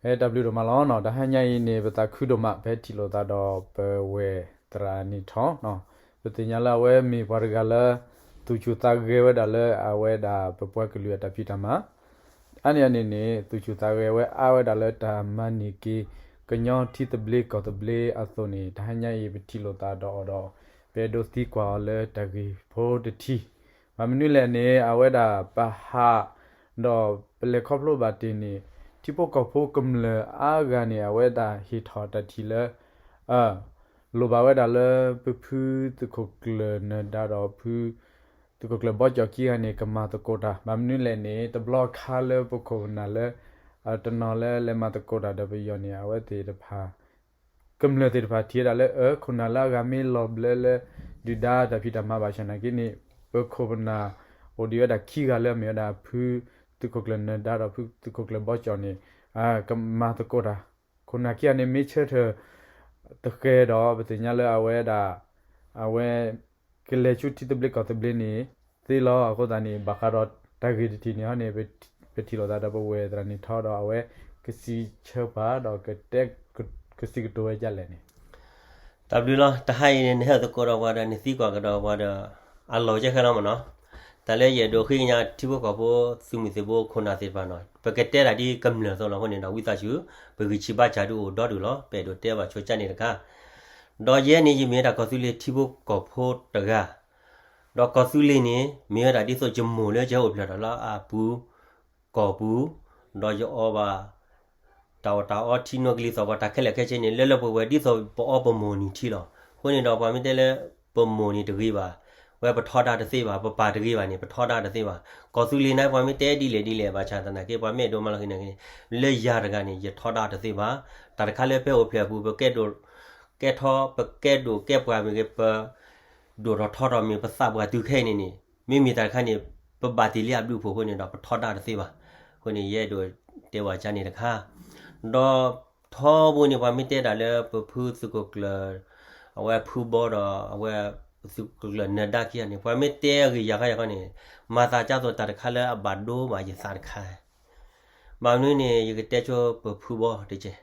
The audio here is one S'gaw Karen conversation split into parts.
ဖဲတၢ်ဘျုးဒိၣ်မးလီၤနီၤ, တဟါညါအံၤန့ၣ် ပသးခုဒိၣ်မး ဖဲထံၣ်လိာ်သးဒီးပဝဲၢ်သရၣ်နံၣ်ထီနီၤ, ပသ့ၣ်ညါလၢအဝဲမ့ၢ်ပှၤတဂၤလၢ သူၣ်ဆူၣ်သးဂဲၤဝဲဒၣ်လၢအဝဲဒၣ်ပပှၤကလုာ်အတၢ်ဖံးတၢ်မၤ အါန့ၢ်အန့ၣ်န့ၣ် သူၣ်ဆူၣ်သးဂဲၤဝဲအါဝဲဒၣ်လၢတၢ်မၤန့ၢ်က့ၤ ကညီထံသဘျ့ကီၢ်သဘျ့အသိးန့ၣ် တဟါညါအံၤ ပထံၣ်လိာ်သးဒီးအီၤဒီး ပအဲၣ်ဒိးသံကွၢ်အီၤလၢတၢ်ဂ့ၢ်ဖိတထံၣ်, ဘၣ်မနုၤလဲၣ်န့ၣ် အဝဲဒၣ်ပဟး ဒီးပလဲၤခီဖျိဘၣ်တ့ၢ်န့ၣ် ထံဖိကီၢ်ဖိကမျၢၢ်အါဂၤန့ၣ် အဝဲဒၣ်ဟ့ၣ်ထီၣ်တၢ်ထံၣ်လၢ လိၣ်ဘၣ်ဝဲဒၣ်လၢပဖုသုးခိၣ်ကျၢၢ်နၢၤဒါဒီးဖု သုးခိၣ်ကျၢၢ်ဘီကၠီၣ်ခံဂၤန့ၣ် ကမၤသကိးတၢ်, ဘၣ်မနုၤလဲၣ်န့ၣ် တဘျီခါလၢပခိၣ်ပနၢ်လၢ တနီၤလၢလဲၤမၤသကိးတၢ်ဒီးပယီၤန့ၣ် အဝဲသ့ၣ်တဖၣ် ကမျၢၢ်သ့ၣ်တဖၣ်ထံၣ်ဝဲဒၣ်လၢ အ ခိၣ်နၢ်လၢအဂၤမ့ၢ်လီၤဘျၢလၢ ဒုၣ်ဒါတၢ်ဖံးတၢ်မၤဘၣ်ဆၣ်နာ်က့န့ၣ် ပခိၣ်ပနၢ်အိၣ်ဒံးဝဲဒၣ်ခံဂၤလၢအမ့ၢ်ဝဲဒၣ်ဖုသုးခိၣ်ကျၢၢ်နၢၤဒါဒီးဖုသုးခိၣ်ကျၢၢ်ဘီကၠီၣ်န့ၣ် ကမၤသကိးတၢ်, ခိၣ်နၢ်ခံဂၤန့ၣ် မ့ၢ်ဆၢထၢၣ်တဃဲၤဒီး ပသ့ၣ်ညါလၢအဝဲဒၣ် အဝဲ ကလဲၤဆူထံသဘျ့ကီၢ်သဘျ့န့ၣ်သ့လီၤ. အဃိသတးန့ၣ် ဘၣ်ဃးဒီးတၢ်ဂ့ၢ်တထံၣ်န့ၣ်ဟီန့ၣ် ပထံၣ်လိာ်သးဒီးပဝဲၢ်သရၣ်နံၣ်ထီဒီး အဝဲကစံးဆၢပှၤဒီးကတဲ ကစံးကတိၤဝဲဒ်လဲၣ်န့ၣ် တၢ်ဘျုးလီၤ. တဟါအံၤန့ၣ် နဟဲသကိးဒီးပှၤဒီး နသံကွၢ်ကဒီးပှၤဒီး အလီၢ်ကဲခဲလီၤမ့ၢ်နီၤ. တၢ်လၢယအဲၣ်ဒိးဃ့ကညးထံဖိကီၢ်ဖိသုးမုၢ်သံၣ်ဘိခိၣ်နၢ်သ့ၣ်တဖၣ်နီၤ ပကတဲတၢ်ဒ်ကမျၢၢ်အသိးလီၤ. အဃိန့ၣ်ဒီး ဝံသးစူၤ ပဂံၢ်ဆံးဘါစၢ်ဒုးအိၣ်ဒီဒူၣ်လီၤ. ပအဲၣ်ဒိးတဲဘၣ်ဆိကၠၢန့ၣ်တခါ ဒီးယဲန့ၣ် ယမ့ၢ်ဝဲဒၣ်ကီၢ်သူလ့ၤထံဖိကီၢ်ဖိတဂၤ, ဒီးကီၢ်သူလ့ၤန့ၣ် မ့ၢ်ဝဲဒၣ်ဒ်သိးယမိၢ်လၢယဟဲအိၣ်ဖျဲၣ်ထီၣ်လၢအပူၤ ကီၢ်ပူၤ, ဒီးယအီဘၣ် တၢ်အီၣ်တၢ်အီထံနီၣ်ကလံၤသီၣ်ပှၤတၢ်ခဲလၢာ်ခဲဆ့န့ၣ် လၢလၢပှဲၤပှဲၤဒ်သိးပအီပမိၢ်နံၤထံလီၤ. အဃိန့ၣ်ဒီးပှၤမ့ၢ်တဲလၢ ပမိၢ်န့ၣ်တဂ့ၤဘၣ်, ဝဲပထီဒါတသ့ဘၣ်, ပပၢ်တဂ့ၤဘၣ်န့ၣ် ပထီဒါတသ့ဘၣ်. ကီၢ်သူလ့ၤန့ၣ် ပှၤမ့ၢ်တဲဒ်လဲၣ်ဒ်လဲၣ် ဘၣ်ဆၣ်သနာ်က့ ပှၤမ့ၢ်အဲၣ်ဒိးမၤလီၤဃံၤန့ၣ် လၢယၤတဂၤန့ၣ် ယထီဒါတသ့ဘၣ်. တၢ်တခါလၢဖဲအိၣ်ဖျဲၣ်အပူၤ ပကဲဒိၣ် ကဲထီ ပကဲဒိၣ်ကဲပှၢ်မ့ၢ်ဂ့ၤ ပ ဒိၣ်ထီၣ်ထီထီၣ်မ့ၢ်ပသးပှၢ်တုၤခဲအံၤန့ၣ်န့ၣ် မ့မ့ၢ်တၢ်တခါန့ၣ် ပဘၣ်တ့ၢ်လံအဘျုးအဖှိၣ်အဃိန့ၣ်ဒီး ပထီဒါတသ့ဘၣ်. အဃိန့ၣ် ယအဲၣ်ဒိးတဲဝဲကၠၢန့ၣ်တခါ, ဒီးထီဘိန့ၣ် ပှၤမ့ၢ်တဲဒၣ်လၢပဖုသုးခိၣ်ကျၢၢ် အဝဲဖုဘီဒီး အဝဲသုးခိၣ်ကျၢၢ်နၢၤဒါခံဂၤန့ၣ် ပှၤမ့ၢ်တဲအဂ့ၢ်ယၤခီယၤခီန့ၣ် မၤသးကၢ်သိးတၢ်တခါလၢအဘၣ်ဒိဘၣ်ယသးတခါ ဘၣ်မနုၤန့ၣ် ယကတဲဆိပဖုဘီတက့ၢ်.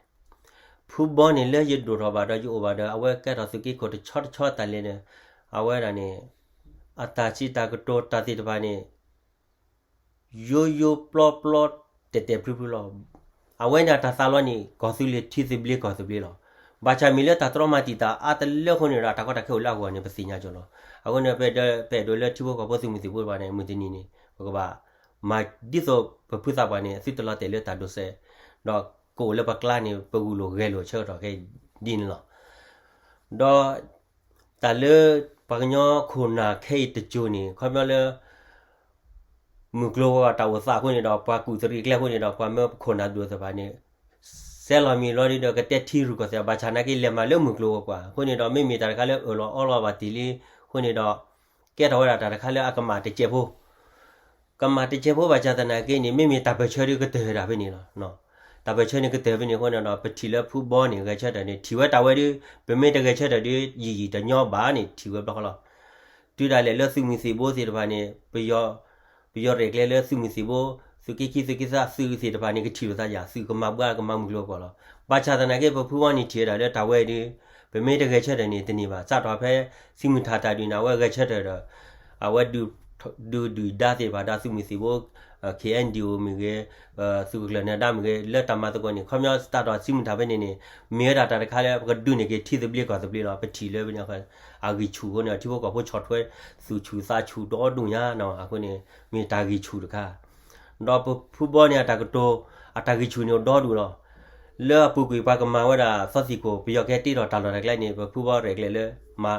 ဖုဘီန့ၣ် လၢယဒိၣ်ထီၣ်ဘၣ်ဒီးယအိၣ်ဘၣ်ဒီး အဝဲကဲထီၣ်သုးက့ခိၣ်တဆီတဆီတၢ်လဲၣ်န့ၣ် အဝဲဒၣ်န့ၣ် အတၢ်စံးတၢ်ကတိၤတၢ်သ့ၣ်တဖၣ်န့ၣ် ယိယိပျီပျီ တဲာ်တဲာ်ဖျုဖျုလီၤ. အဝဲန့ၣ်အတၢ်သးလီန့ၣ် ကီၢ်သူလ့ၤထံသဘျ့ကီၢ်သဘျ့လီၤ. ဘၣ်ဆၣ်မ့ၢ်လၢတၢ်တြီမၤတံာ်တာ်အါတလၢအဃိန့ၣ်ဒီး တၢ်ကီတၢ်ခဲအိၣ်လၢအဂီၢ်န့ၣ် ပသ့ၣ်ညါကၠီလီၤ. အဃိန့ၣ် ပအဲၣ်ဒိးလၢထံဖိကီၢ်ဖိသုးမုၢ်သံၣ်ဘိတဖၣ်န့ၣ် မုၢ်တနံၤန့ၣ် ပကဘၣ် မၤဒ်သိးပဖုသးပှၢ်န့ၣ် အသုတလီၤတဲာ်လၢတၢ်ဒိးစဲး ဒီးကအိၣ်လၢပကျါန့ၣ် ပဂုာ်လိာ်ဂဲၤလိာ်ဆၢကတီၢ်ခဲအံၤဒ်န့ၣ်လီၤ. ဒီးတၢ်လၢပှၤကညီခိၣ်နၢ်ခဲအံၤတစိၤန့ၣ် ခီပညီလၢ မုၢ်ကျိၤဝဲၤကွာ်တၢ်အိၣ်သးအဃိန့ၣ်ဒီး ပှၤကူၣ်သရံးကျဲအဃိန့ၣ်ဒီး ပှၤမၢပခိၣ်နၢ်ဒိၣ်သ့ၣ်တဖၣ်န့ၣ် စဲလီၤမံၤလီၤဒ်ဒီး ကတဲထံရူၢ်ကီၢ်သဲး ဘၣ်ဆၣ်နာ်က့လဲၤမၤလၢမုၢ်ကျိၤဝဲၤကွာ်အဃိန့ၣ်ဒီး မ့မ့ၢ်တၢ်တခါလၢအၢၣ်လီၤအီလီၤဘၣ်တ့ၢ်လံအဃိန့ၣ်ဒီး ကဲထီၣ်ဝဲဒၣ်တၢ်တခါလၢအကမၣ်တစဲးဖိ ကမၣ်တစဲးဖိဘၣ်ဆၣ်သနာ်က့န့ၣ် မ့မ့ၢ်တၢ်ပၢၢ်ဆၢဒ်ကတၢၢ်ဝဲဒၣ်ဖဲန့ၣ်လီၤ. တၢ်ပၢၢ်ဆၢန့ၣ်ကတၢၢ်ဖဲန့ၣ်အဃိန့ၣ်ဒီး ပထံၣ်လၢဖုဘီန့ၣ် ဂဲၤဆၢထၢၣ်န့ၣ် ထံၣ်ဝဲတၢ်ဝဲဒ် ပမ့ၢ်တဂဲၤဆၢထၢၣ်ဒ် ယံာ်ယံာ်တညီဘၣ်န့ၣ် ထံၣ်ဝဲဘျီဃီလီၤ. တုၤဒၣ်လဲာ်လၢသုးမုၢ်သံၣ်ဘိသ့ၣ်တဖၣ်န့ၣ် ပယီၤ ပယီၤရဲၣ်ကျဲၤလၢသုးမုၢ်သံၣ်ဘိ သုးက့ခံသုးက့သၣ်သုးသ့ၣ်တဖၣ်န့ၣ် ကထံၣ်လိာ်သးယၤ သုးကမၤဘှါကမၤမုၢ်ကျိၤဝဲၤကွာ်လီၤ. ဘၣ်ဆၣ်သနာ်က့ ပဖုဘီန့ၣ်ထံၣ်ဝဲဒၣ်လၢတၢ်ဝဲဒ် ပမ့ၢ်တဂဲၤဆၢထၢၣ်န့ၣ်တန့ၢ်ဘၣ် စးထီၣ်ဖဲ သုးမုၢ်ထၣ်တၢ်ဒုးန့ၣ် အဝဲဂဲၤဆၢထၢၣ်ဒီး အဝဲဒုး ဒုးဒုၣ်ဒါသ့ၣ်တဖၣ်ဒီးသုးမုၢ်သံၣ်ဘိ ခဲအံၤဒံၣ်အိၣ်မ့ၢ်ဂ့ၤ သုးခိၣ်ကျၢၢ်နၢၤဒါမ့ၢ်ဂ့ၤ လၢတၢ်မၤသကိးန့ၣ် ခီပညီစးထီၣ်သုးမုၢ်ထၣ်ဖဲန့ၣ်န့ၣ် မ့ၢ်ဝဲဒၣ်တၢ်တခါလၢပကဒုးန့ၢ်က့ၤထံသဘျ့ကီၢ်သဘျ့လီၤ. ပထံၣ်လၢဖဲန့ၣ် အဂံၢ်ဆူၣ်အဃိန့ၣ် ထံဖိကီၢ်ဖိဆီၣ်ထွဲ သူၣ်ဆူၣ်သးဆူၣ်ဒီဒူၣ်ညါနီၤ အဃိန့ၣ် မ့ၢ်တၢ်ဂံၢ်ဆူၣ်တခါ ဒီးပဖုဘီန့ၣ်အတၢ်ကတိၤ အတၢ်ဂံၢ်ဆူၣ်န့ၣ်အိၣ်ဒီဒူၣ်လီၤ. လၢအပူၤကွံာ်ပှၤကမၤဝဲဒၣ်သီသံၣ်ခိၣ် ပယီၤကဟဲတ့ထီၣ်တၢ်လီၢ်တၢ်ကျဲန့ၣ် ပဖုဘီရဲၣ်ကျဲၤလၢ မၤ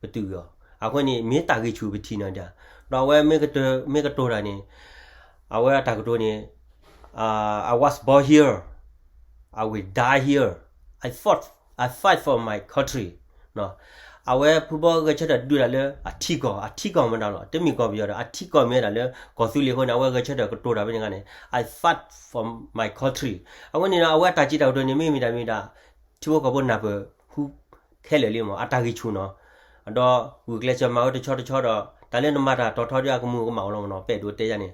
ပတုာ်အီၤ အဃိန့ၣ် မ့ၢ်တၢ်ဂံၢ်ဆူၣ်ပထံၣ်န့ၣ်ဒီး ဒီးအဝဲမ့ၢ်ကတိၤတၢ်န့ၣ် အဝဲအတၢ်ကတိၤန့ၣ် I was born here, I will die here, I fought, I fight for my country အဝဲဖုဘီဂဲၤဆၢထၢၣ်ဒုးတၢ်လၢအထံကီၢ် အထံကီၢ်မတၤလီၤ တမ့ၢ်ကီၢ်ပယီၤဒီး အထံကီၢ်မ့ၢ်ဝဲဒၣ်လၢကီၢ်သူလ့ၤအဃိန့ၣ် အဝဲဂဲၤဆၢထၢၣ်ကတိၤတၢ်ဖဲန့ၣ်အခါန့ၣ် I fight for my country အဃိန့ၣ်ဒီး အဝဲအတၢ်စံးတၢ်ကတိၤန့ၣ် မ့မ့ၢ်တၢ်မ့ၢ်ဒၣ် ထံဖိကီၢ်ဖိနၢ်ပၢၢ်ဟူခဲလၢာ်လံမး အတၢ်ဂံၢ်ဆူၣ်နီၤ ဒီးဂုာ်ကျဲးစၢးမၤဝဲတဆီတဆီဒီး တၢ်လၢနမၤတၢ်တီၤထီဒ်အကမူၤကမၣ်အိၣ်လီၤမးနီၤ ပအဲၣ်ဒိးတဲယၤန့ၣ်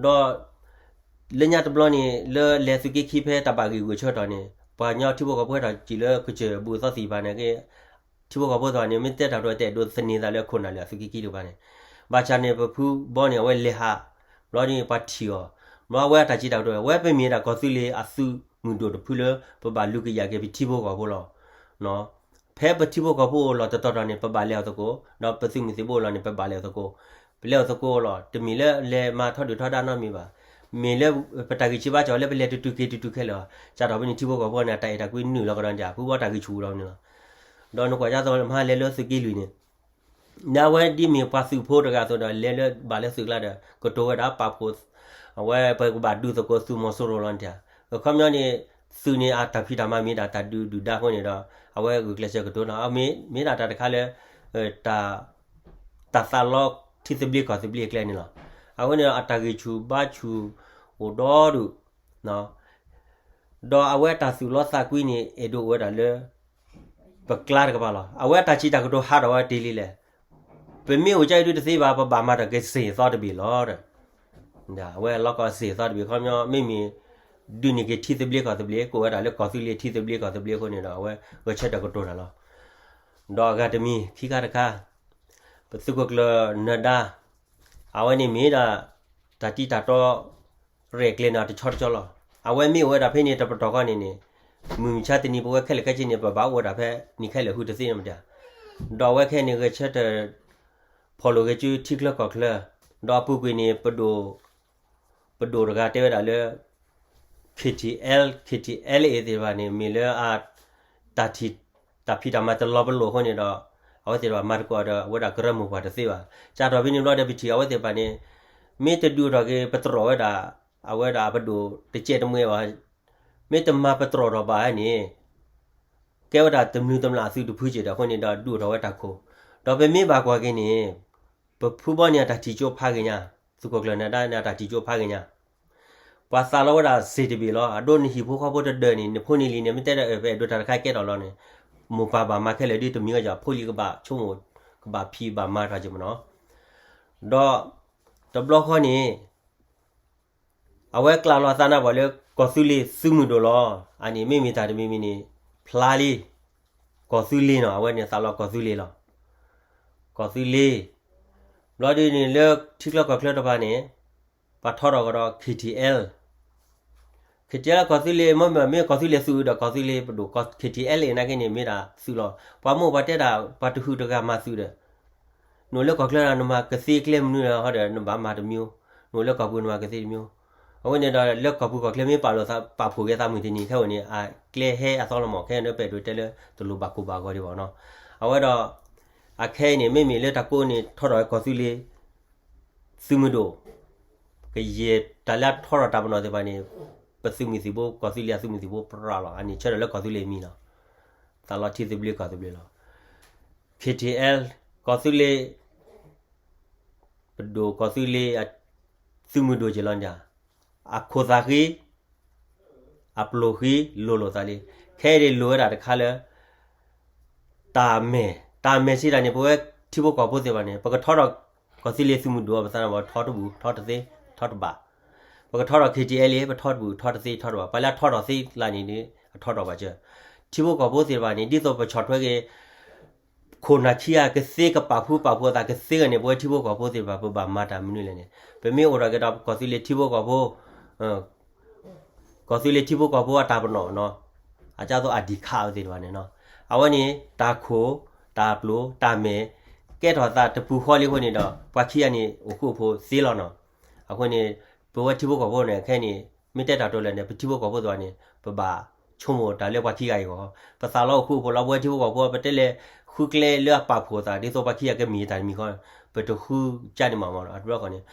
ဒီး လၢညါတဘျီန့ၣ် လၢလဲၤသုးက့ခံဖဲတၢ်ဘၣ်ဂံၢ်ဂူာ်ဆၢကတီၢ်န့ၣ် ပှၤကညီထံဖိကီၢ်ဖိဟဲထီၣ်စံၣ်လၢကစၢၢ်ဘူၣ်သီသံၣ်တဖၣ်န့ၣ်က့ ထံဖိကီၢ်ဖိသ့ၣ်တဖၣ်န့ၣ် မ့ၢ်တဲတၢ်ကတိၤတအဲၣ်ဒိးသန့ၤသးလၢခိၣ်နၢ်လၢအသုးက့ခံတဖၣ်န့ၣ် ဘၣ်ဆၣ်န့ၣ် ပဖုဘီန့ၣ် အဝဲလဲၤဟး ဘျီန့ၣ်ပှၤထံၣ်အီၤ ဘျီအဝဲအတၢ်စံးတၢ်ကတိၤ အဝဲပမ့ၢ်ဒၣ်ကီၢ်သူလ့ၤအသုးမုၢ်ဒိၣ်တဖုလၢ ပဘၣ်လူၤကယာ်က့ၤပထံဖိကီၢ်ဖိလီၤ. ဖဲပထံဖိကီၢ်ဖိအိၣ်လီၢ်တတီၤတီၤန့ၣ် ပဘၣ်လဲၤအီၤသကိး ဒီးပသုးမုၢ်သံၣ်ဘိအိၣ်လီၢ်န့ၣ် ပဘၣ်လဲၤအီၤသကိး, ပလဲၤအီၤသကိးလီၤ. တမ့ၢ်လၢလဲၤမၤထီဒုၣ်ထီဒါနီတမံၤဘၣ်. မ့ၢ်လၢပတၢ်ဂံၢ်ဆံးဘါစၢ်လၢပလဲၤတတုၤက့ၤတတုၤခဲလၢာ်, စးထီၣ်ဖဲန့ၣ်ထံဖိကီၢ်ဖိန့ၣ် အတၢ်အဲၣ်တၢ်ကွံနုာ်လီၤကဒီးန့ၣ် ဖုဘီတၢ်ဂံၢ်ဆူၣ်လီၤန့ၣ်လီၤ. ဒီးနကွၢ်ဒ်သိးမၤလဲၤလၢသုးက့လွံၢ်န့ၣ် နအဝဲဒ်မ့ၢ်ပှၤသုးဖိတဂၤအသိးဒီး လဲၤလၢဘၣ်လၢသုးကျါဒီး ကတိၤဝဲဒၣ်ပာ်ဖှိၣ် အဝဲပကဘၣ်ဒုးသကိးသုးမီၤစိရိၤလီၤန့ၣ်ဧါ. အခီပညီန့ၣ် သုးန့ၣ်အတၢ်ဖံးတၢ်မၤမ့ၢ်ဒၣ်တၢ်ဒုးဒုၣ်ဒါအဃိန့ၣ်ဒီး အဝဲဂုာ်ကျဲးစၢးကတိၤနီၤ မ့ၢ်မ့ၢ်ဒၣ်တၢ်တခါလၢ တၢ် တၢ်သးလီထံသဘျ့ကီၢ်သဘျ့အကျဲန့ၣ်လီၤ. အဃိန့ၣ်ဒီး အတၢ်ဂံၢ်ဆူၣ်ဘါဆူၣ်အိၣ်ဒီဒူၣ် ဒီးအဝဲတၢ်သူၣ်လီသးကွံန့ၣ် အဲၣ်ဒိးအိၣ်ဝဲဒၣ်လၢ ပကျါတကပၤလီၤ. အဝဲတၢ်စံးတၢ်ကတိၤဟးထီၣ်ဝဲတ့ၢ်လံလဲၣ်. ပမ့ၢ်အိၣ်ကၠီဒုတသ့ဘၣ် ပဘၣ်မၤတၢ်က့ၤစ့ၢ်သီတဘ့ၣ်လီၤ. အဝဲလီၤကီစ့ၢ်သီတဘ့ၣ်ခီပညီ မ့မ့ၢ် ဒုးန့ၢ်က့ၤထံသဘျ့ကီၢ်သဘျ့ ကအိၣ်ဝဲဒၣ်လၢကီၢ်သူလ့ၤထံသဘျ့ကီၢ်သဘျ့အဃိန့ၣ်ဒီး အဝဲဂဲၤဆၢထၢၣ်ကတိၤတၢ်လီၤ. ဒီးအဂၤတမံၤ ခံခါတခါ ပသုးခိၣ်ကျၢၢ်နၢၤဒါ အဝဲန့ၣ်မ့ၢ်ဒၣ် တၢ်တံၢ်တၢ်တီ ရဲၣ်ကျဲၤန့ၣ်တဆီတဆီလီၤ. အဝဲမ့ၢ်အိၣ်ဝဲဒၣ်ဖဲန့ၣ်တပတီၢ်ဃီန့ၣ်န့ၣ် မုၢ်မဆါတနံၤပဝဲခဲလၢာ်ခဲဆ့န့ၣ် ပဘၣ်အိၣ်ဝဲဒၣ်ဖဲန့ၣ်ခဲလၢာ်ဃုတသ့မတၤ. ဒီးအဝဲခဲအံၤန့ၣ် ဂဲၤဆၢထၢၣ် ဖီၣ်လိာ်ဂဲၤကၠူထံချၢကီၢ်ချၢ, ဒီးအပူၤကွံာ်န့ၣ် ပဒိၣ်တဂၤတဲဝဲဒၣ်လၢ KTL KTLA သ့ၣ်တဖၣ်န့ၣ် မ့ၢ်လၢအ တၢ်ထံၣ် တၢ်ဖံးတၢ်မၤတလီၤပလိာ်အဃိန့ၣ်ဒီး အဝဲသ့ၣ်တဖၣ်မၤသကိးဒီး အဝဲဒၣ်ကရၢမိၢ်ပှၢ်တသ့ဘၣ်. စးထီၣ်ဖဲန့ၣ်ဘျီဒီး ပထံၣ်အဝဲသ့ၣ်တဖၣ်န့ၣ် မ့ၢ်တဒုးထီၣ်က့ၤ ပတြီၢ်ဝဲဒၣ် အဝဲဒၣ်အပဒိၣ်တကဲးတမှဲဘၣ်, မ့ၢ်တမၤပတြီၢ်ထီၣ်ဘၣ်န့ၣ် ကဲဝဲဒၣ်တမျုးတမျးအသုးတဖုစ့ၢ်ဒီး အဃိန့ၣ်ဒီး ဒုးအိၣ်ထီၣ်ဝဲတၢ်ခိၣ်, ဒီးပမ့ၢ်ဘၣ်ကွၢ်က့ၤန့ၣ် ပဖုဘီန့ၣ်အတၢ်ထံၣ်ကၠိဖးဂ့ၤညါ, သုးခိၣ်ကျၢၢ်နၢၤဒါန့ၣ် အတၢ်ထံၣ်ကၠိဖးဂ့ၤညါ ပှၤသးလီဝဲဒၣ်စ့ၢ်တဘ့ၣ်လီၤ. အဒိနဟံၣ်ဖိဃီဖိတဒၢးန့ၣ် နဖိန့ၢ်လံန့ၣ် မ့ၢ်တဲဒီးအဲၣ်ဒိးတၢ်တခါကဲထီၣ်လီၤန့ၣ် မိၢ်ပၢ်ဘၣ်မၤခဲလၢာ်ဒ်တမံၤဂီၢ်ယၤ ဖိလံၤကဘၣ်ဆိကမိၣ် ကဘၣ်ဖံးဘၣ်မၤတၢ်က့ၤမနီၤ. ဒီးတဘျီဃီန့ၣ် အဝဲကျးလီၤအသးနါပှၤလၢကီၢ်သူလ့ၤသုးမုၢ်ဒိၣ်လီၤ. အန့ၣ်မ့မ့ၢ်တၢ်တမံၤမံၤန့ၣ် ဖျါလံ ကီၢ်သူလ့ၤနီၤ, အဝဲန့ၣ်သးလီကီၢ်သူလ့ၤလီၤ. ကီၢ်သူလ့ၤ ဘျီဒ်န့ၣ်လၢထံချၢကီၢ်ချၢတဖၣ်န့ၣ် ပှၤထီထီၣ်ကဒီး KTL, KTL ကီၢ်သူလ့ၤ မ့မ့ၢ်ကီၢ်သူလ့ၤသုးဒီးကီၢ်သူလ့ၤပဒိၣ် KTLA နာ်က့န့ၣ် မ့ၢ်ဒၣ်သုးလီၤ. ပှၤမိၢ်ပှၤတဲဒၣ် ပှၤတဟုးတဂၤမၤသုးဒီး နအိၣ်လၢကီၢ်ချၢနမၤကသ့ကျဲမနုၤဒီး ဟီဒီးနဘၣ်မၤတမံၤ, နအိၣ်လၢကီၢ်ပူၤနမၤကသ့တမံၤ. အဝဲန့ၣ်ဒီးလၢကီၢ်ပူၤကီၢ်ချၢမ့ၢ်ပာ်လိာ်သးပာ်ဖှိၣ်က့ၤသးမုၢ်တနံၤခဲအံၤန့ၣ် အကျဲဟဲအသီလီၤမး ခဲအံၤန့ၣ် ပအဲၣ်ဒိးတဲလၢတလိၣ်ဘၣ်ကိၢ်ဘၣ်ဂီၤဒံးဘၣ်နီၤ. အဝဲဒီး အခဲအံၤန့ၣ်မ့မ့ၢ်လၢတၢ်ကိးန့ၣ်ထီထီၣ်ကီၢ်သူလ့ၤ သုးမုၢ်ဒိၣ် ကယဲၢ်တၢ်လၢအထီထီၣ်တၢ်ပနီၣ်သ့ၣ်တဖၣ်န့ၣ် ပသုးမုၢ်သံၣ်ဘိ ကီၢ်သူလ့ၤအသုးမုၢ်သံၣ်ဘိပြးလီၤ. အန့ၣ်ဆၢထၢၣ်လၢကီၢ်သူလ့ၤအမံၤလီၤ. သးလီထံသဘျ့ကီၢ်သဘျ့လီၤ. KTL ကီၢ်သူလ့ၤ ပဒိၣ်ကီၢ်သူလ့ၤ သုးမုၢ်ဒိၣ်က့ၤလီၤန့ၣ် အခိၣ်သးဃံ အပျိၢ်ဃံလိၤလိာ်သးလံ. ခဲအံၤဒ်လိၤဝဲဒၣ်တခါလၢ တၢ်မဲာ်, တၢ်မဲာ်စံးတၢ်န့ၣ် ပဝဲထံဖိကီၢ်ဖိသ့ၣ်တဖၣ်န့ၣ် ပကထီထီၣ်ကီၢ်သူလ့ၤသုးမုၢ်ဒိၣ် ပသးန့ၣ် ပထီတဘူၣ် ထီတသ့ ထီတဘၣ်. ပကထီထီၣ် KTLA ပထီတဘူၣ် ထီတသ့ ထီတဘၣ်. ပှၤလၢအထီထီၣ်သ့လၢန့ၣ် အထီထီၣ်ဘၣ်စၢၤ. ထံဖိကီၢ်ဖိသ့ၣ်တဖၣ်န့ၣ် ဒ်သိးပဆီၣ်ထွဲက့ၤ ခိၣ်နၢ်ခံဂၤကသ့ ကပာ်ဖှူပာ်ဖှိၣ်အသးကသ့ဂ့ၤန့ၣ် ပဝဲထံဖိကီၢ်ဖိသ့ၣ်တဖၣ် ပဘၣ်မၤတၢ်မနုၤလဲၣ်န့ၣ် ပမ့ၢ်အိၣ်ထီၣ်က့ၤဒီးကီၢ်သူလ့ၤထံဖိကီၢ်ဖိ ကီၢ်သူလ့ၤထံဖိကီၢ်ဖိအတၢ်ပနီၣ်နီၤ, အကသိးအဒံၣ်ခးအဝဲသ့ၣ်တဖၣ်န့ၣ်နီၤ, အဝဲန့ၣ် တၢ်ခိၣ် တၢ်ပျိၢ် တၢ်မဲာ် ကဲထီၣ်သးတပူၤဃီလံအဃိန့ၣ်ဒီး ပှၤခံဂၤန့ၣ် အိၣ်ဃူအိၣ်ဖိးသ့လီၤနီၤ. အဃိန့ၣ် ပဝဲထံဖိကီၢ်ဖိန့ၣ် ခဲအံၤန့ၣ် မ့ၢ်တဲတၢ်တိၤလၢာ်န့ၣ် ပထံဖိကီၢ်ဖိသ့ၣ်တဖၣ်န့ၣ် ပဘၣ်ဆိကမိၣ်တၢ်လၢပှၤခံဂၤအံၤအဂီၢ်, ပသးလီအိၣ်ဃူအိၣ်ဖိးလီၤ. ပဝဲထံဖိကီၢ်ဖိ ပတဲလဲၤဃုကျဲလၢအပာ်ဖှိၣ်အသး ဒ်သိးပှၤခံဂၤကမံၤတၢ်တမံၤဃီ ပတဃုကၢ်န့ၣ်မးမးနီၤ. အတဘျီဃီန့ၣ်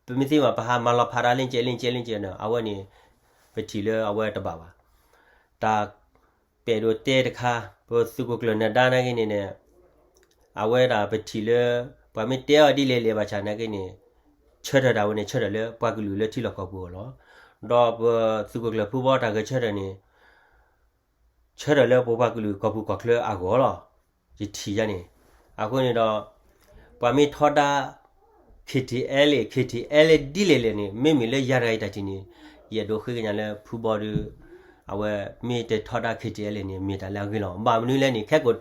ပမ့ၢ်သ့မး ပဟးမၤလီၤဖးတၢ်လ့ၣ်ကဲလ့ၣ်ကဲလ့ၣ်ကဲနီၤ အဝဲန့ၣ် ပထံၣ်လၢအဝဲတဘၣ်ဘၣ်. တၢ်ပဲာ်ဒိးတဲတခါ ပသုးခိၣ်ကျၢၢ်နၢၤဒါနာ်က့န့ၣ်န့ၣ် အဝဲဒၣ်ပထံၣ်လၢ ပှၤမ့ၢ်တဲအီၤဒ်လဲၣ်လဲၣ်ဘၣ်ဆၣ်နာ်က့န့ၣ် ဆၢထၢၣ်ဒၣ်ဝဲန့ၣ် ဆၢထၢၣ်လၢပှၤကလုာ်လၢထံလီၢ်ကီၢ်ပူၤအဂီၢ်လီၤ. ဒီးပသုးခိၣ်ကျၢၢ်ဖုဘီတၢ်ဂဲၤဆၢထၢၣ်န့ၣ် ဆၢထၢၣ်လၢပပှၤကလုာ်ကီၢ်ပူၤကီၢ်ချၢအဂီၢ်လီၤ. ယထံၣ်ယၤန့ၣ် အဃိန့ၣ်ဒီး ပှၤမ့ၢ်ထီဒါ KTLA KTLA ဒ်လဲၣ်လဲၣ်န့ၣ် မ့မ့ၢ်လၢယၤတဂၤအံၤတၢ်ထံၣ်န့ၣ် ယအဲၣ်ဒိးဃ့ကညးလၢဖုဘီဒီး အဝဲမ့ၢ်တထီဒါ ခ့တံလ့န့ၣ် မ့ၢ်တၢ်လၢအဂ့ၤလီၤ. ဘၣ်မနုၤလဲၣ်န့ၣ် ခဲကိာ်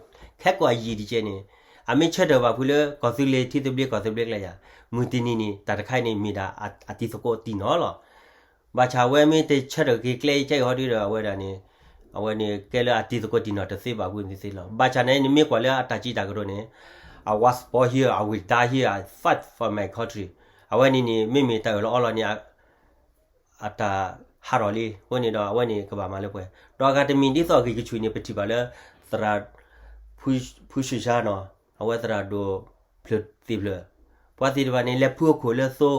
အယံာ်တကဲန့ၣ် အမ့ၢ်ဆၢထၢၣ်ဘၣ်ဖုလၢကီၢ်သူလ့ၤထံသဘျ့ကီၢ်သဘျ့ကျဲယၤ မုၢ်တနံၤန့ၣ် တၢ်တခါန့ၣ်မ့ၢ်ဒၣ်အတံၤသကိးတံၢ်နီၢ်လီၤ. ဘၣ်ဆၣ်အဝဲမ့ၢ်တဆၢထၢၣ်က့ၤကျဲအံၤကဲအံၤဟီဒုဒီး အဝဲဒၣ်န့ၣ် အဝဲန့ၣ်ကဲလၢအတံၤသကိးတံၢ်နီၢ်တသ့ဘၣ်ဖုန့ၣ်သ့လီၤ. ဘၣ်ဆၣ်န့ၣ် နမ့ၢ်ကွၢ်လၢအတၢ်စံးတၢ်ကတိၤန့ၣ် I was born here, I will die here, I fight for my country. အဝဲန့ၣ်န့ၣ် မ့မ့ၢ်တၢ်အၢၣ်လီၤအီလီၤန့ၣ် အတၢ်ဟးထီၣ်လံ. အဃိန့ၣ်ဒီး အဝဲန့ၣ်ကဘၣ်မၤလၢပှဲၤ ဒီးအဂၤတမံၤဒ်သိးအဂံၢ်ကဆူၣ်န့ၣ် ပထံၣ်ဘၣ်လၢ သရၣ် ဖုရှုၣ်ရှါနီၤ အဝဲသရၣ်ဒိၣ်ဖျၢၣ်သ့ၣ်ဖျၢၣ် ပှၤသ့ၣ်တဖၣ်န့ၣ် လဲၤဖုအခိၣ်လၢသိ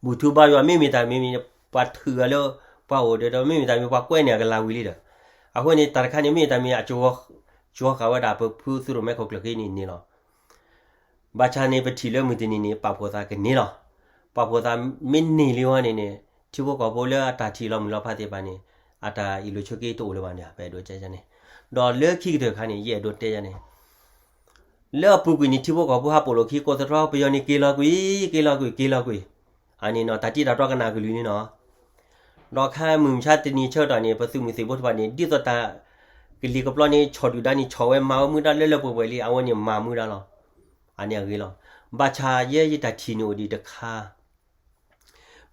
ဘူၣ်ထူဘါယွၤ မ့မ့ၢ်တၢ်မ့ၢ်မ့ၢ် ပှၤထုးအီၤလၢ ပှၤအိၣ်ဒီး မ့မ့ၢ်တၢ်မ့ၢ်ပှၤကွဲးန့ၢ်အကလၤဝံၤလံဒီး အဃိန့ၣ် တၢ်တခါန့ၣ် မ့ၢ်တၢ်မ့ၢ်အကၠီဃာ်ဝဲဒၣ် ပဖုသုးရိၣ်မဲခိၣ်ကျၢၢ်ခံန့ၣ်န့ၣ်လီၤ. ဘၣ်ဆၣ်န့ၣ် ပထံၣ်လၢမုၢ်တနံၤန့ၣ် ပာ်ဖှိၣ်သးကန့ၢ်လီၤ. ပာ်ဖှိၣ်သးမ့ၢ်န့ၢ်လံဝဲန့ၣ်န့ၣ် ထံဖိကီၢ်ဖိလၢအတၢ်ထံၣ်လီၤမုၢ်လီၤဖးသ့ၣ်တဖၣ်န့ၣ် အတၢ်အ့ၣ်လိာ်ဆိးက့တအိၣ်လၢၤဘၣ်န့ၣ် ပအဲၣ်ဒိးတဲန့ၣ် ဒီးလၢခံကတၢၢ်တခါန့ၣ် ယအဲၣ်ဒိးတဲယၤန့ၣ် လၢအပူၤကွံာ်န့ၣ် ထံဖိကီၢ်ဖိဟးပိာ်လိာ်ခံကိးသတြီ ပယီၤန့ၣ်က့ၤလီၤကွံာ် က့ၤလီၤကွံာ် က့ၤလီၤကွံာ် အန့ၣ်နီၤ တၢ်တံၢ်တၢ်တီကနၣ်ကလုာ်န့ၣ်နီၤ ဒီးခါမုၢ်မဆါတနံၤဆၢကတီၢ်န့ၣ် ပသုးမုၢ်သံၣ်ဘိတဖၣ်န့ၣ် ဒ်သိးတၢ်ကလံၤကပျီန့ၣ် ဆီၣ်ဒုၣ်ဒါန့ၣ် ဆီၣ်ဝဲမၤဝဲမူဒါလၢလၢပှဲၤပှဲၤလံ အဝဲန့ၣ်မၤမူဒါလီၤ. အန့ၣ်အဂ့ၤလီၤ. ဘၣ်ဆၣ်ယဲယတၢ်ထံၣ်န့ၣ်အိၣ်ဒံးတခါ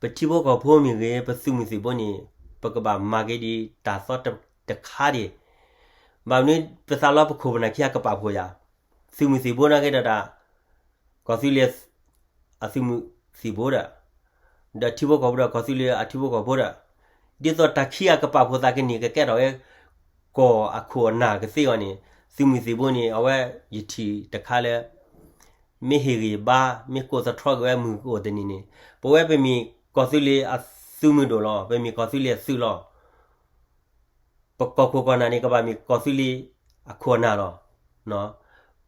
ပထံဖိကီၢ်ဖိမ့ၢ်ဂ့ၤ ပသုးမုၢ်သံၣ်ဘိန့ၣ် ပကဘၣ်မၤက့ၤဒံးတၢ်သီတခါဒံး ဘၣ်မနုၤ ပသးလီပခိၣ်ပနၢ်ခံဂၤကပာ်ဖှိၣ်ယၤ သုးမုၢ်သံၣ်ဘိနာ်က့ဒီးဒၣ် ကီၢ်သူလ့ၤအသုးမုၢ်သံၣ်ဘိဒီး ဒီးထံဖိကီၢ်ဖိဒီးကီၢ်သူလ့ၤအထံဖိကီၢ်ဖိဒီး ဒ်သိးတၢ်ခံဂၤကပာ်ဖှိၣ်သးကန့ၢ်ကကဲထီၣ်ဝဲ ကီၢ်အခိၣ်အနၢ်ကသ့အီၤန့ၣ် သုးမုၢ်သံၣ်ဘိန့ၣ် အဝဲယထံၣ်တခါလၢ မ့ၢ်ဟ့ၣ်ဂံၢ်ဘါ မ့ၢ်ကိးသတြီက့ၤဝဲမုၢ်ကအိၣ်တနံၤန့ၣ် ပဝဲပမ့ၢ်ကီၢ်သူလ့ၤအသုးမုၢ်ဒိၣ်လီၤ. ပမ့ၢ်ကီၢ်သူလ့ၤအသုးလီၤ. ပကီၢ်ခိၣ်ကီၢ်နၢ်န့ၣ် ကဘၣ်မ့ၢ်ကီၢ်သူလ့ၤအခိၣ်အနၢ်လီၤ.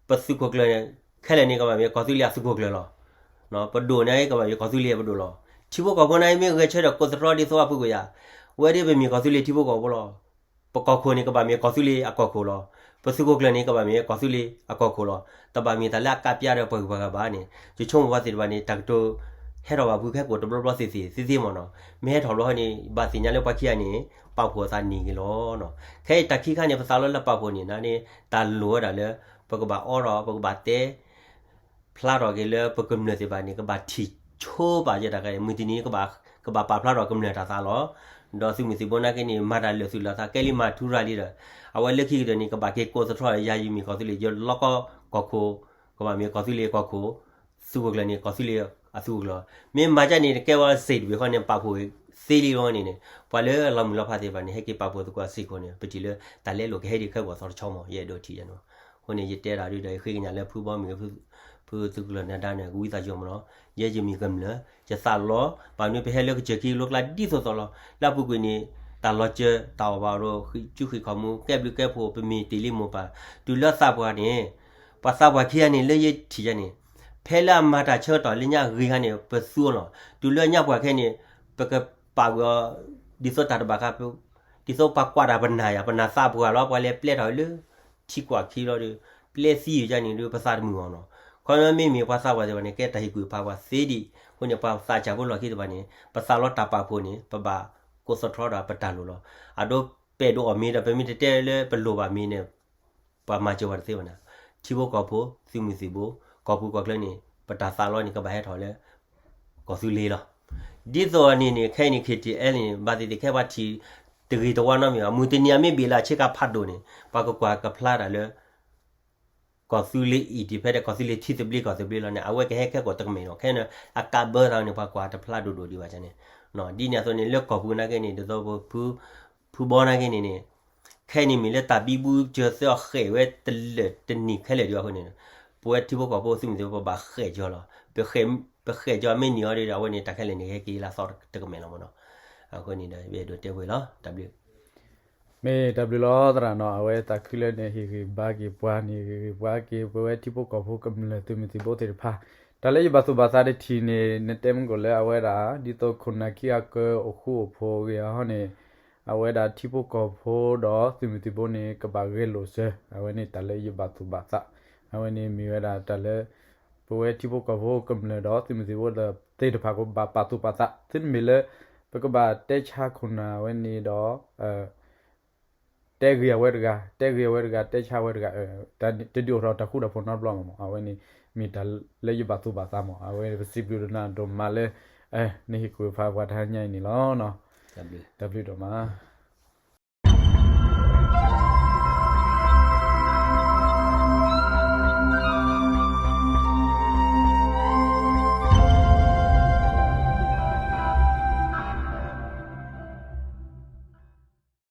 ပသုးခိၣ်ကျၢၢ်ခဲလၢာ်န့ၣ် ကဘၣ်မ့ၢ်ကီၢ်သူလ့ၤအသုးခိၣ်ကျၢၢ်လီၤ. ပဒိၣ်န့ၣ် ကဘၣ်မ့ၢ်ကီၢ်သူလ့ၤပဒိၣ်လီၤ. ထံဖိကီၢ်ဖိန့ၣ် မ့ၢ်ဂဲၤဆၢထၢၣ်ကိးသတြီဒ်သိးအပူၤကွံာ်ယၤ ဝဲဒၣ်ပမ့ၢ်ကီၢ်သူလ့ၤထံဖိကီၢ်ဖိလီၤ. ပကီၢ်ခိၣ်န့ၣ် ကဘၣ်မ့ၢ်ကီၢ်သူလ့ၤအကီၢ်ခိၣ်လီၤ. ပသုးခိၣ်ကျၢၢ်န့ၣ် ကဘၣ်မ့ၢ်ကီၢ်သူလ့ၤအကီၢ်ခိၣ်လီၤ. တဘၣ်မ့ၢ်တၢ်လၢအကးပျါဒီးပှၤဂုၤပှၤဂၤဘၣ်န့ၣ် ယဆိကမိၣ်ပှၤသ့ၣ်တဖၣ်န့ၣ် တၢ်ကတိၤဟဲထီၣ်ဘၣ်ဖုခဲကိာ်တဘျီဘျီသ့ၣ်သ့ၣ်သ့သ့မ့ၢ်နီၤ. မ့ၢ်ဟဲထီၣ်ဘျီန့ၣ် ဘၣ်သ့ၣ်ညါလၢပှၤခံဂၤန့ၣ် ပာ်ဖှိၣ်အသးန့ၢ်ဂ့ၤလီၤ. ခဲအံၤတၢ်ခံခါန့ၣ် ပသးလီလၢပာ်ဖှိၣ်န့ၣ် နန့ၣ် တၢ်လိၣ်ဝဲဒၣ်လၢ ပကဘၣ်အီထီၣ် ပကဘၣ်တဲ ဖျါထီၣ်က့ၤလၢပကမျၢၢ်သ့ၣ်တဖၣ်န့ၣ် ကဘၣ်ထံၣ်ဆိပာ်ယဲတၢ်ကါန့ၣ် မုၢ်တနံၤန့ၣ် ကဘၣ်ပာ်ဖျါထီၣ်ကမျၢၢ်တၢ်သးလီၤ. ဒီးသုးမုၢ်သံၣ်ဘိနာ်က့န့ၣ် မၤတၢ်လၢာ်သူၣ်လၢာ်သး ကဲလံမၤထူရၤလံဒီး အဝဲလၢခံကတၢၢ်န့ၣ် ကဘၣ်က့ၤကိးသတြီ ယၤယမ့ၢ်ကီၢ်သူလ့ၤ ယလီကီၢ်ခိၣ် ကဘၣ်မ့ၢ်ကီၢ်သူလ့ၤကီၢ်ခိၣ် သုးခိၣ်ကျၢၢ်န့ၣ် ကီၢ်သူလ့ၤအသုးခိၣ်ကျၢၢ်လီၤ. မ့ၢ်မၤဒ်န့ၣ် တကဲဝဲစ့ၣ်တဘ့ၣ်ဃီန့ၣ် ပာ်ဖှိၣ်သ့လံလီၤန့ၣ်န့ၣ် ပှၤလၢအလီၤမုၢ်လီၤဖးသ့ၣ်တဖၣ်န့ၣ် ဟဲက့ၤပာ်ဖှိၣ်သကိးစ့ၢ်ကီးန့ၣ် ပထံၣ်လၢတၢ်လဲလိာ်ကဟဲဒံးခဲကိာ်သီတဆီမး ယအဲၣ်ဒိးထံၣ်ယၤန့ၣ်. အဃိန့ၣ် ယတဲတၢ်ဒ်ဒီး ယဃ့ကညးလၢဖုဘီမ့ၢ်ဂ့ၤ ဖုသုးခိၣ်ကျၢၢ်နၢၤဒါန့ၣ် ကဝံသးစူၤမးနီၤ. ယဲယမ့ၢ်ကမျၢၢ် ယသးလီ ဘၣ်မနုၤပဟဲလၢကစၢၢ်ခံလိကျါဒ်သိးသိးလီၤ. လၢအပူၤကွံာ်န့ၣ် တၢ်လီၤစၢၤတၢ်အီၣ်ဘၣ်ဒီး ဃံးစုဃံးခီၣ်မူ ကဲဘျုးကဲဖှိၣ် ပမ့ၢ်တ့ၢ်လံမိၢ်ပၢ် တုၤလၢသးပှၢ်န့ၣ် ပှၤသးပှၢ်ခံဂၤန့ၣ် လၢယထံၣ်ယၤန့ၣ် ဖဲလၢအမၤတၢ်ဆၢကတီၢ်လၢညါဂ့ၤခါန့ၣ် ပသူအီၤလီၤ. တုၤလၢညါပှၢ်ခဲန့ၣ် ပကပာ်ကွံာ်အီၤ ဒ်သိးတၢ်တဘၣ်ခါ ဒ်သိးပှၤကွၢ်တၢ်ပနာ်ယၤ ပနာ်သးပှၢ်လီၤ ပှၤလဲၤပျဲထီၣ်လၢ ထံကွၢ်ခံလီၤဒီး ပျဲသံယၤန့ၣ်ဒီး ပသးတမုာ်အီၤနီၤ. ခီမ့မ့ၢ်ပှၤသးပှၢ်သ့ၣ်တဖၣ်န့ၣ် ကဲတၢ်ဟ့ၣ်ကူၣ်ဖးပှၤသ့ဒံး အဃိန့ၣ် ပှၤသးစၢ်ဖိလီၢ်ခံသ့ၣ်တဖၣ်န့ၣ် ပသးလီတၢ်ပာ်ဖှိၣ်န့ၣ် ပဘၣ်ကိးသတြီဒီးပတၢ်လိၣ်လီၤ. အဒိ ပဲၣ်ဒိးအီၣ်မ့ၤဒီး ပမ့ၢ်တတဲလၢပလိၣ်ဘၣ်မ့ၤန့ၣ် ပှၤမၤစၢၤပှၤတသ့ဘၣ်န့ၣ် ထံဖိကီၢ်ဖိ သုးမုၢ်သံၣ်ဘိ ကီၢ်ပူၤကီၢ်ချၢန့ၣ် ပတၢ်သးလီန့ၣ် ကဘၣ်ဟဲထီၣ်လၢ ကီၢ်သူလ့ၤလီၤ. ဒ်သိးန့ၣ်န့ၣ် ခဲအံၤန့ၣ် ခ့ၣ်ထံၣ်အဲလ် န့ၣ် ဘၣ်သ့ၣ်သ့ၣ်ခဲပှၤထံၣ်တဂ့ၤတဝါနီတမံၤဘၣ်. မုၢ်တနံၤအမ့ၢ်ဘၣ်လၢအဆ့ကၤဖးဒိၣ်န့ၣ် ပှၤကကွၢ်ကဖျါတၢ်လၢ ကီၢ်သူလ့ၤ independent ကီၢ်သူလ့ၤထံသဘျ့ကီၢ်သဘျ့လီၤန့ၣ် အဝဲကဟဲခဲကိာ်တကမ့ၢ်နီၤ. ခဲန့ၣ် အကးဘၢသးန့ၣ် ပှၤကွၢ်တဖျါဒိၣ်ဒိၣ်ဒံးဘၣ်န့ၣ် ဒ်န့ၣ်အသိးန့ၣ် လၢကီၢ်ပူၤနာ်က့န့ၣ် ဒ်သိးပ ဖုဘီနာ်က့န့ၣ်န့ၣ် ခဲအံၤန့ၣ်မ့ၢ်လၢတၢ်ဘံဘူစၢၤသၢအီၤဃဲးဝဲတလၢာ်တနံၤခဲလၢာ်ဒံးဘၣ်အဃိန့ၣ် ပဝဲထံဖိကီၢ်ဖိသုးမုၢ်သံၣ်ဘိ ပဘၣ်ဃဲးကၠီလီၤ. ပဃဲးကၠီမ့ၢ်နံၤအီၤဒီး အဝဲန့ၣ် တၢ်ခဲလၢာ်န့ၣ် ကဟဲက့ၤလၢအသီတကမ့ၢ်လီၤမ့ၢ်နီၤ. အဃိန့ၣ်ဒီး ယအဲၣ်ဒိးတဲဝဲလီၤ. တၢ်ဘျုး မ့ၢ်တၢ်ဘျုးလီၤသရၣ်နီၤ. အဝဲသးခုလၢန့ၣ် ဟ့ၣ်ဂံၢ်ဘါက့ၤပှၤန့ၣ် ဟ့ၣ်ဂံၢ်ဘါက့ၤ ပဝဲထံဖိကီၢ်ဖိကမျၢၢ်သုးမုၢ်သံၣ်ဘိသ့ၣ်တဖၣ် တၢ်လၢယဘၣ်သူၣ်ဘၣ်သးတထံၣ်န့ၣ် နတဲမုၢ်ကိၣ်လၢအဝဲဒၣ် ဒ်သိးခိၣ်နၢ်ခံဂၤကၢအိၣ်ဃူအိၣ်ဖိးဂ့ၤအဟီန့ၣ် အဝဲဒၣ်ထံဖိကီၢ်ဖိဒီးသုးမုၢ်သံၣ်ဘိန့ၣ် ကဘၣ်ဂဲၤလိာ်စၢၤ အဝဲန့ၣ်တၢ်လၢယဘၣ်သူၣ်ဘၣ်သး အဝဲန့ၣ်မ့ၢ်ဝဲဒၣ်တၢ်လၢ ပဝဲထံဖိကီၢ်ဖိကမျၢၢ်ဒီးသုးမုၢ်သံၣ်ဘိသ့ၣ်တဖၣ်ကဘၣ်ပာ်သူၣ်ပာ်သး သုတမ့ၢ်လၢ ပကဘၣ်တဲဆါခိၣ်နၢ်ဝဲန့ၣ်ဒီး တဲဂ့ၤအဝဲတဂၤ, တဲဂ့ၤအဝဲတဂၤ, တဲဆါဝဲတဂၤ, တဒုးအိၣ်ထီၣ်တၢ်ဃူတၢ်ဖိးနီတဘျီမး. အဝဲန့ၣ် မ့ၢ်တၢ်လၢယဘၣ်သူၣ်ဘၣ်သးမး. အဝဲပစံးဘျုးဒိၣ်နၤဒိၣ်မးလၢ နဟ့ၣ်ကူၣ်ဖးပှၤတဟါညါအံၤန့ၣ်လီၤ. တၢ်ဘျုးဒိၣ်မး.